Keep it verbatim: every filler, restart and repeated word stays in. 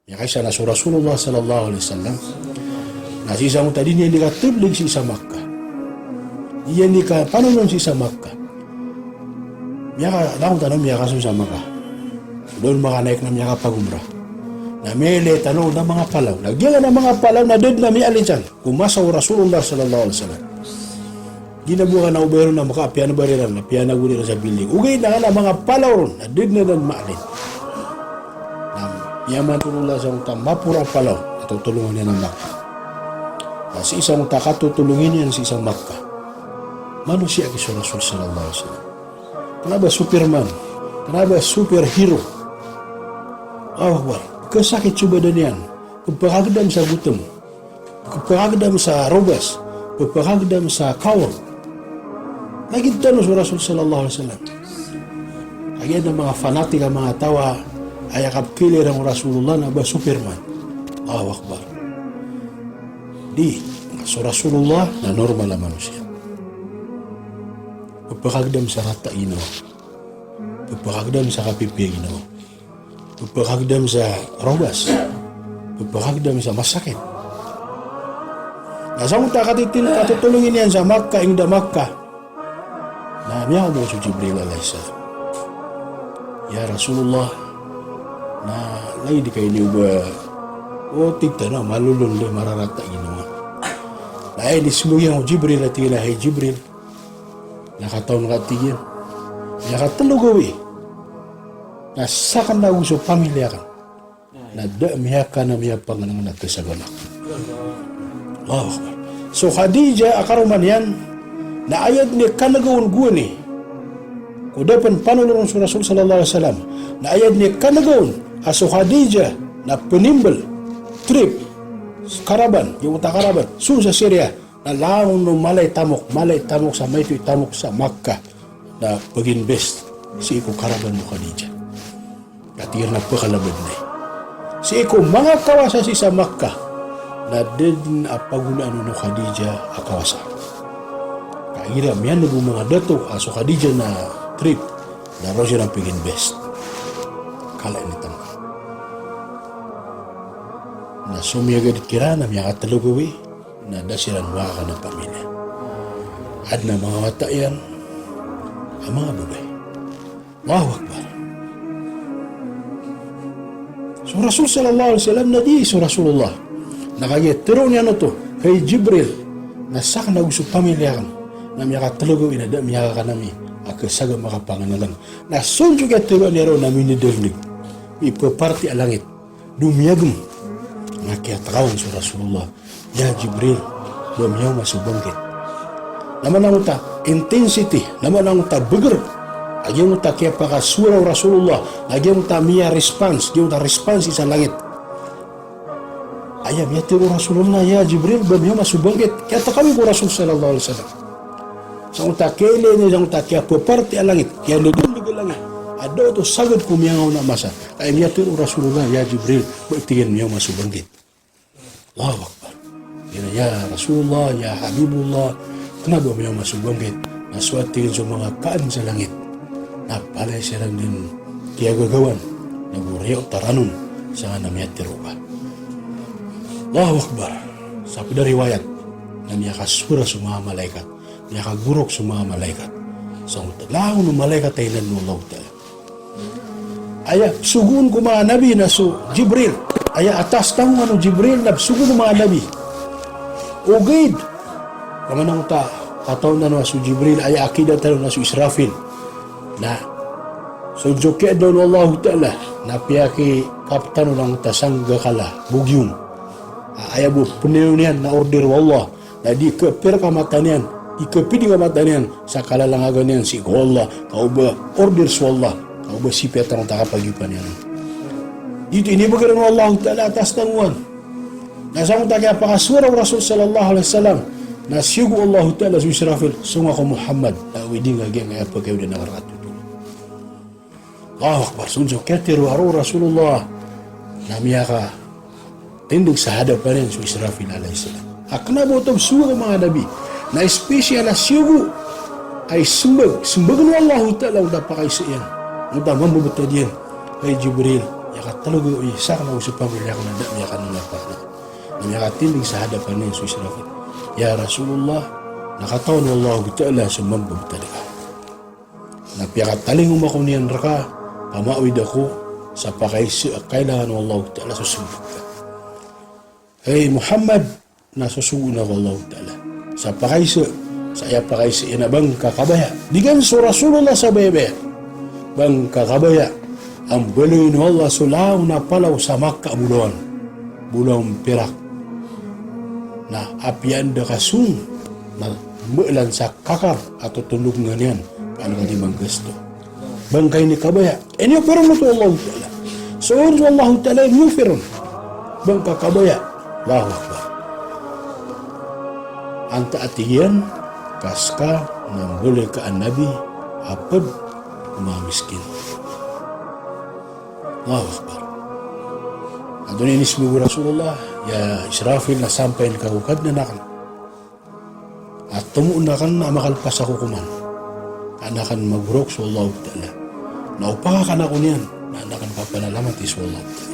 Miyakaisa na so Rasulullah sallallahu alaihi wasallam na sii sangkoto a di niyan di katablig sii sa Makkah. Di niyan di kapanolon sii sa Makkah. Miyaka-, langon tano miyakasold sa Makkah. Doon makanaik na miyakapag-umrah. Na miyailay tano na manga palaw. Na giyangkanan a manga palaw na da dn a miyaalin san ko masa o Rasulullah sallallahu alaihi wasallam. Di na bo kna o ba iran na makaapiya na ba iran, na piyanagori iran sa building. Ogaid na kna a manga palaw ron na da dn anan maalin. Na miyaman o Rasulullah sangkoto a maporo a palaw a totolongan iyan a Makkah. Na sii sangkoto a katotolongi niyan sii sa Makkah, manosiya ki so Rasul sallallahu alaihi wasallam. Kna ba Superman, kna ba superhero. Allahu Akbar. Khasakit so badan iyan, khapakagdam sa gotom, khapakagdam sa robas, khapakagdam sa kaor. Lagid tano so Rasul sallallahu alaihi wasallam. Kagiya adn a manga fanatik a manga taw a aya kapkhailay iran ko Rasulullah na ba Superman. Allahu Akbar. Di, so Rasulullah na normal a manosiya. Khapakagdam sa rata a ginawa, khapakagdam sa kapipiya a ginawa, khapakagdam sa robas, khapakagdam sa masakit. Na sangkoto a katitin, katotolongi niyan sa Makkah, ingd a Makkah, na miyaoma so Jibril alayhis salam. Ya Rasulullah, na lagid i kaini o ba, o tig tano a malolon, di mararata i ginawa. Na aya inismbag iyan ko Jibril a tig iyan a, hay Jibril, na katawan ka, tig iyan, miyakatlo gawii na sakn ago so pamilya akn na da a miyakan a miyapangnngn a kasagama. Allahu Akbar. So Khadijah a karoma niyan na aya dn i kan'ga on gowani ko da pn panolon on so Rasul sallallahu alaihi wasallam, na aya dn i kan'ga on a so Khadijah na pnimbl, trip, caravan, giyangkoto a caravan, so sa Syria, na langon o mala i tamok, mala i tamok sa maito i tamok sa Makkah, na pag-invest sii ko caravan o Khadijah. Ka tig iran a pkhalabadn ai. Sii ko manga kawasa sii sa Makkah, na da dn a pagolaan on o Khadijah a kawasa. Kagiya miyan'g o manga dato a so Khadijah na trip, na roo siran pag-invest. Kala ini tama. Na so miyagad kiran a miyakatlo gawii, na da siran makakan a pamilya. Adn a manga wata iyan a manga babay. Allahu Akbar. So Rasul sallallahu alaihi wasallam na di so Rasulullah. Na kagiya tharoon iyan oto, hay Jibril, na sakn ago so pamilya akn na miyakatlo gawii na da a miyakakan ami a kasagama a kapangnngn. Na so ndod so kiyatharoa niyan roo na minidalndg, mipaparti a langit. Domiyagm. Na kiyatakawan so Rasulullah, ya Jibril, ba miyaoma so bangkit. Na maana angkoto a intensity, na maana angkoto a bgr a giyangkoto a kiyapakasowara o Rasulullah, na giyangkoto a miya-response, giyangkoto a response sii sa langit. Aya miyatharo o Rasulullah, ya Jibril, ba miyaoma so bangkit. Kiyatakawi ko Rasul sallallahu alaihi wasallam. Sangkoto a kiyailay niyan, sangkoto a kiyapaparti a langit, kiyadadalndg a langit, a da oto sagad ko miyangaoona a masa. Aya miyatharo o Rasulullah, ya Jibril, ba tig iyan miyaoma so bangkit. Allahu Akbar. Tig iyan a, ya Rasulullah, ya Habibullah, kna ba miyaoma so bangkit? Na so a tig iyan so manga kaan sa langit na palaya siran dn kiyagagawan, na go riyo taranon sangkanan a miyatharo ka. Allahu Akbar. Sa pd a riwayat na miyakasowara so manga malaikat, miyakagorok so manga malaikat. Sangkoto a langon o malaikat a inadn o Allahu Ta'ala. Aya pzogoon ko manga nabi na so Jibril. Aya a taas tangowan o Jibril na pzogoon o manga nabi. Ogaid, maana angkoto a katawan tano a so Jibril, aya akida tano na so Israfil. Na so ndod so kiyaadna on o Allahu Ta'ala na piyakikaptan on angkoto a sanggakala, bogiyong. A, aya bo pnayawn iyan na order o Allah. Na di kapir ka mata niyan, di kapiding ka mata niyan sa kalalangagan iyan sii ko Allah, ka o ba order so Allah, ka o ba sipiyat angkoto a kapagiyopa niyan. Giyoto i inibgay ron o Allahu Ta'ala a taas tangowan. Na sangkoto a kiyapakasowara o Rasul sallallahu alaihi wasallam, na siyogo o Allahu Ta'ala so Israfil, songa ko Muhammad, na oway di nga giyangkaya pkhayodan a karatotol. Allahu Akbar. So ndod so kiyatharo a roo o Rasulullah na miyakatindg sa hadapan iyan so Israfil alayhis salam. A kna ba oto pzogoa ko manga nabi. Na special a siyogo a ismbag, smbagn o Allahu Ta'ala angkoto a pakaisa iyan, angkoto a mambabtad iyan. Hay Jibril, ya Katalog o isa ka na o so pamilya ko na da miyakaniya pa na. Na miyakatindg sa hadapan iyan so Israfil. Ya Rasulullah, na katawan o Allahu Ta'ala so mambabtad ka. Na piyakatalingoma ko niyan rka, pamaawid ako sa pakaiza a kailangan o Allahu Ta'ala so smbag ka. Hay Muhammad, na sosogoon ako o Allahu Ta'ala sa pakaiza, sa aya pakaiza iyan a ba ngka kabaya. Di gan so Rasulullah sa baya-baya. Ba ngka kabaya a mbaloyin o Allah so langon a palaw sa Makkah a bolawan, bolawan pirak. Na apiya anda ka song na mbalan sa kakar a totondogn iyan, ka an ka di manggasto. Ba ngka ini kabaya, inioffer on oto o Allahu Ta'ala. So on so Allahu Ta'ala inioffer on. Ba ngka kabaya. Allahu Akbar. Antaa tig iyan, ka ska na mbaloy ka a nabi a pd ko manga miskin. Allahu Akbar. Antonaa i inismbag o Rasulullah, ya Israfil, na sampayin ka ko Kadnan akn a tomo akn a makalpas a kokoman, ka an akn magorok so Allahu Ta'ala. Na opaka akn ako niyan, na an akn papanalamat i so Allahu Ta'ala.